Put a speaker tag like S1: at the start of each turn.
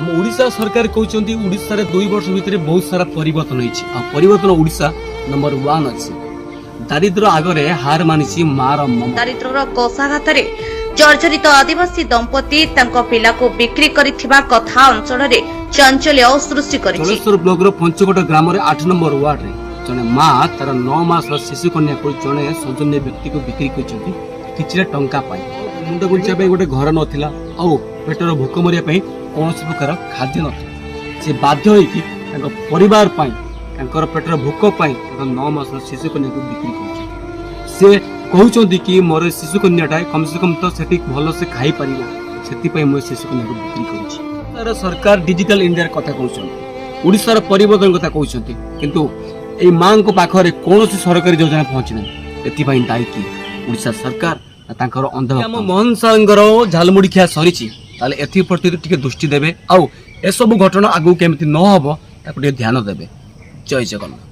S1: ଆମ ଓଡ଼ିଶା ସରକାର କହୁଛନ୍ତି, ଓଡ଼ିଶାରେ 2 ବର୍ଷ ଭିତରେ ବହୁତ ସାରା ପରିବର୍ତ୍ତନ ହେଇଛି ଆଉ ପରିବର୍ତ୍ତନ ଓଡ଼ିଶା ନମ୍ବର ୱାନ୍ ଅଛି। ଦାରିଦ୍ର୍ୟ ଆଗରେ ହାର ମାନିଛି ମାର ମମତା।
S2: ଦାରିଦ୍ର୍ୟର କଷାଘାତରେ ଜର୍ଜରିତ ଆଦିବାସୀ ଦମ୍ପତି ତାଙ୍କ ପିଲାକୁ ବିକ୍ରି କରିଥିବା କଥା ଅଞ୍ଚଳରେ ଚାଞ୍ଚଲ୍ୟ ସୃଷ୍ଟି କରିଛି।
S1: ଜଳେଶ୍ୱର ବ୍ଲକର ପଞ୍ଚକୋଟ ଗ୍ରାମରେ 8 ନମ୍ବର ୱାର୍ଡରେ ଜଣେ ମା ତାର 9 ମାସର ଶିଶୁ କନ୍ୟାକୁ ଜଣେ ସୌଜନ୍ୟ ବ୍ୟକ୍ତିକୁ ବିକ୍ରି କରିଛନ୍ତି କିଛିଟା ଟଙ୍କା ପାଇଁ। ମୁଣ୍ଡ ଗୁଞ୍ଚିବା ପାଇଁ ଗୋଟେ ଘର ନଥିଲା ଆଉ ପେଟର ଭୋକ ମରିବା ପାଇଁ କୌଣସି ପ୍ରକାର ଖାଦ୍ୟ ନଥିଲା। ସେ ବାଧ୍ୟ ହୋଇକି ତାଙ୍କ ପରିବାର ପାଇଁ, ତାଙ୍କର ପେଟର ଭୋକ ପାଇଁ ତାଙ୍କ 9 ମାସର ଶିଶୁ କନ୍ୟାକୁ ବିକ୍ରି କରିଛନ୍ତି। ସେ କହୁଛନ୍ତି କି ମୋର ଏ ଶିଶୁ କନ୍ୟାଟା କମ୍ ସେ କମ୍ ତ ସେଠି ଭଲସେ ଖାଇପାରିବ, ସେଥିପାଇଁ ମୁଁ ଏ ଶିଶୁ କନ୍ୟାକୁ ବିକ୍ରି କରୁଛି। ତାର ସରକାର ଡିଜିଟାଲ ଇଣ୍ଡିଆର କଥା କହୁଛନ୍ତି, ଓଡ଼ିଶାର ପରିବର୍ତ୍ତନ କଥା କହୁଛନ୍ତି, କିନ୍ତୁ ଏଇ ମାଙ୍କ ପାଖରେ କୌଣସି ସରକାରୀ ଯୋଜନା ପହଞ୍ଚି ନାହିଁ। ଏଥିପାଇଁ ଦାୟୀ କିଏ? ଓଡ଼ିଶା ସରକାର ନା ତାଙ୍କର ଅନ୍ଧ? ଆମ ମୋହନ ସାରଙ୍କର ଝାଲମୁଡ଼ି ଖିଆ ସରିଛି। ତାହେଲେ ଏଥିପ୍ରତି ଟିକେ ଦୃଷ୍ଟି ଦେବେ ଆଉ ଏସବୁ ଘଟଣା ଆଗକୁ କେମିତି ନ ହବ, ତାକୁ ଟିକେ ଧ୍ୟାନ ଦେବେ। ଜୟ ଜଗନ୍ନାଥ।